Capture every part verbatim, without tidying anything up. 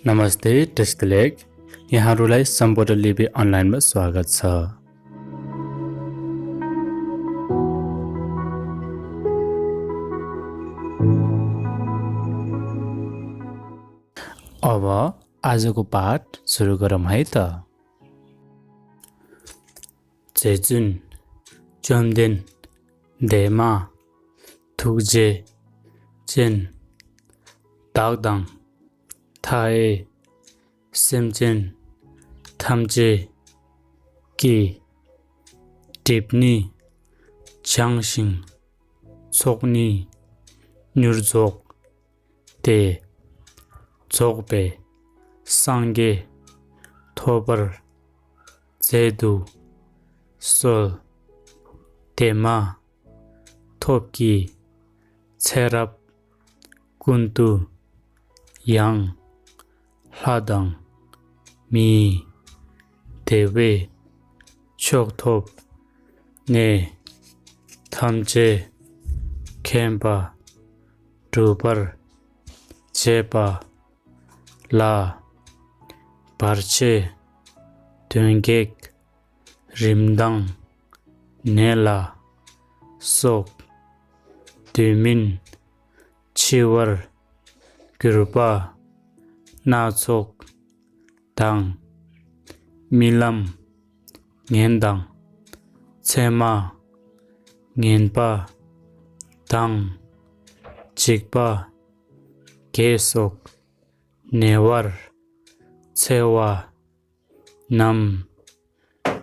नमस्ते, दृष्टिलेख। यहाँहरूलाई सम्पूर्ण लिपि अनलाइनमा स्वागत छ। अब आजको पाठ सुरु गरौँ है त। རྗེ་བཙུན། བཅོམ་ལྡན། འདས་མ། ཐུགས་རྗེ་ཅན། བདག་དང་། མཐའ་ཡས། སེམས་ཅན་ཐམས་ཅད་ཀྱི། སྒྲིབ་ནི་སྦྱངས་ཤིང་། ཚོགས་ནི་མྱུར་རྫོགས་ཏེ། རྫོགས་པའི་སངས་རྒྱས་ཐོབ་པར་མཛད་དུ་གསོལ། དེ་མ་ཐོབ་ཀྱི་ཚེ་རབས་ཀུན་ཏུ་ཡང་ལྷ་དང་མིའི་བདེ་བའི་མཆོག་ཐོབ་ནས་ཐམས་ཅད་མཁྱེན་པ་སྒྲུབ་པར་བྱེད་པ་ལ། བར་ཆད་གདོན་བགེགས་རིམས་དང་ནད་ལ་སོགས། དུས་མིན་འཆི་བར་གྱུར་པ་སྣ་ཚོགས་དང་། རྨི་ལམ་ངན་དང་མཚན་མ་ངན་པ་དང་། འཇིགས་པ་བརྒྱད་སོགས་ནད་པར་འཚེ་བ་རྣམས་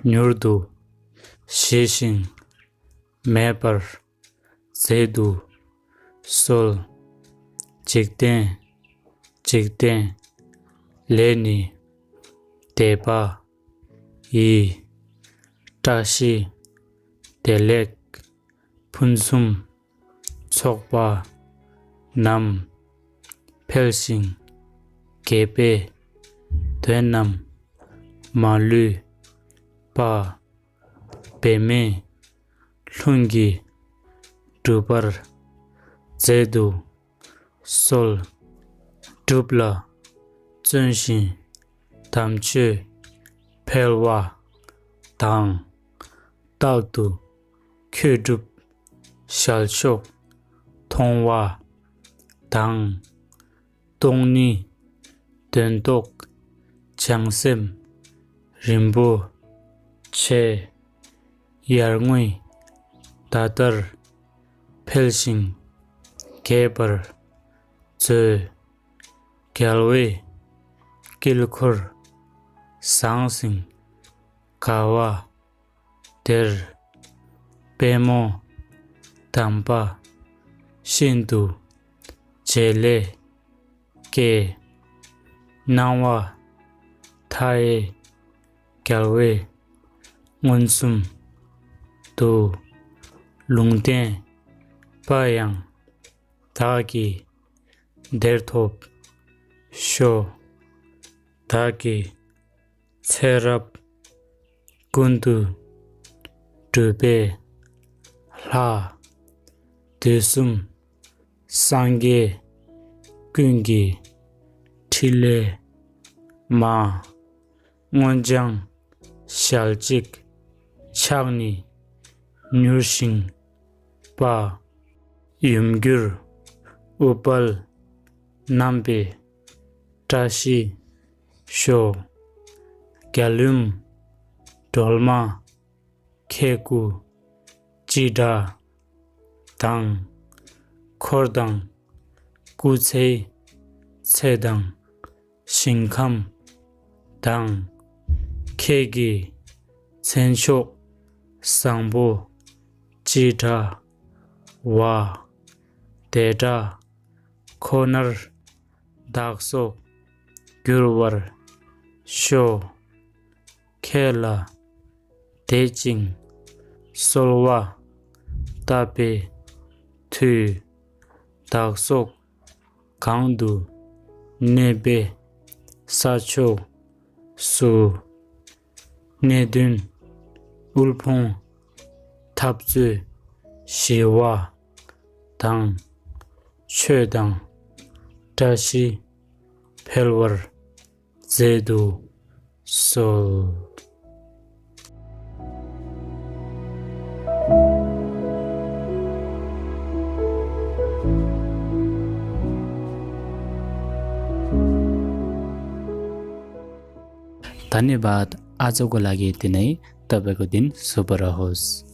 མྱུར་དུ་ཞི་ཞིང་མེད་པར་མཛད་དུ་གསོལ། འཇིག་རྟེན་འཇིག་རྟེན་ལས་ནི་འདས་པ་ཡི། བཀྲ་ཤིས་བདེ་ལེགས་ཕུན་སུམ་ཚོགས་པ་རྣམས་འཕེལ་ཞིང་རྒྱས་པའི་དོན་རྣམས་མ་ལུས་པ། འབད་མེད་ལྷུན་གྱིས་གྲུབ་པར་མཛད་དུ་གསོལ། སྒྲུབ་ལ་བརྩོན་ཞིང་དམ་ཆོས་འཕེལ་བ་དང་། རྟག་ཏུ་ཆོས་སྒྲུབ་ཞལ་མཆོག་མཐོང་བ་དང་། སྟོང་ཉིད་དོན་རྟོགས་བྱང་སེམས་རིན་པོ་ཆེ། ཡར་ངོའི་ཟླ་ལྟར་འཕེལ་ཞིང་རྒྱས་པར་མཛོད། རྒྱལ་བའི་དཀྱིལ་འཁོར་ཟང་ཟིང་དགའ་བ་དེར། པདྨོ་དམ་པ་ཤིན་ཏུ་རྗེ་ལས་སྐྱེས། སྣང་བ་མཐའ་ཡས་རྒྱལ་བའི་མངོན་སུམ་དུ། ལུང་བསྟན་པ་ཡང་བདག་གིས་དེར་ཐོབ་ཤོག། བདག་གི་ཚེ་རབས་ཀུན་ཏུ་སྒྲུབ་པའི་ལྷ། དུས་གསུམ་སངས་རྒྱས་ཀུན་གྱི་ཕྲིན་ལས་མ། མངོན་བྱང་ཞལ་གཅིག་ཕྱག་ནི་མྱུར་ཞིང་པ། ཡུམ་གྱུར་ཨུཏྤལ་བསྣམས་པའི་བཀྲ་ཤིས་ཤོག། རྒྱལ་ཡུམ་སྒྲོལ་མ་མཁས་དགུ་ཅི་འདྲ་དང་། འཁོར་དང་སྐུ་ཚེའི་ཚད་དང་ཞིང་ཁམས་དང་། ཁྱེད་ཀྱི་མཚན་མཆོག་བཟང་པོ་ཅི་འདྲ་བ། དེ་འདྲ་ཁོ་ནར་བདག་སོགས་འགྱུར་བར་ཤོག། ཁྱེད་ལ་དད་ཅིང་གསོལ་བ་བཏབ་པའི་མཐུས། བདག་སོགས་གང་དུ་གནས་པའི་ས་ཕྱོགས་སུ། གནས་བདུན་དབུལ་ཕོངས་འཐབ་རྩོད་ཞི་བ་དང་། ཆོས་དང་བཀྲ་ཤིས་འཕེལ་བར་ མཛད་དུ་གསོལ། धन्यवाद। आजको लागि यति नै। तपाईँको दिन शुभ रहोस्।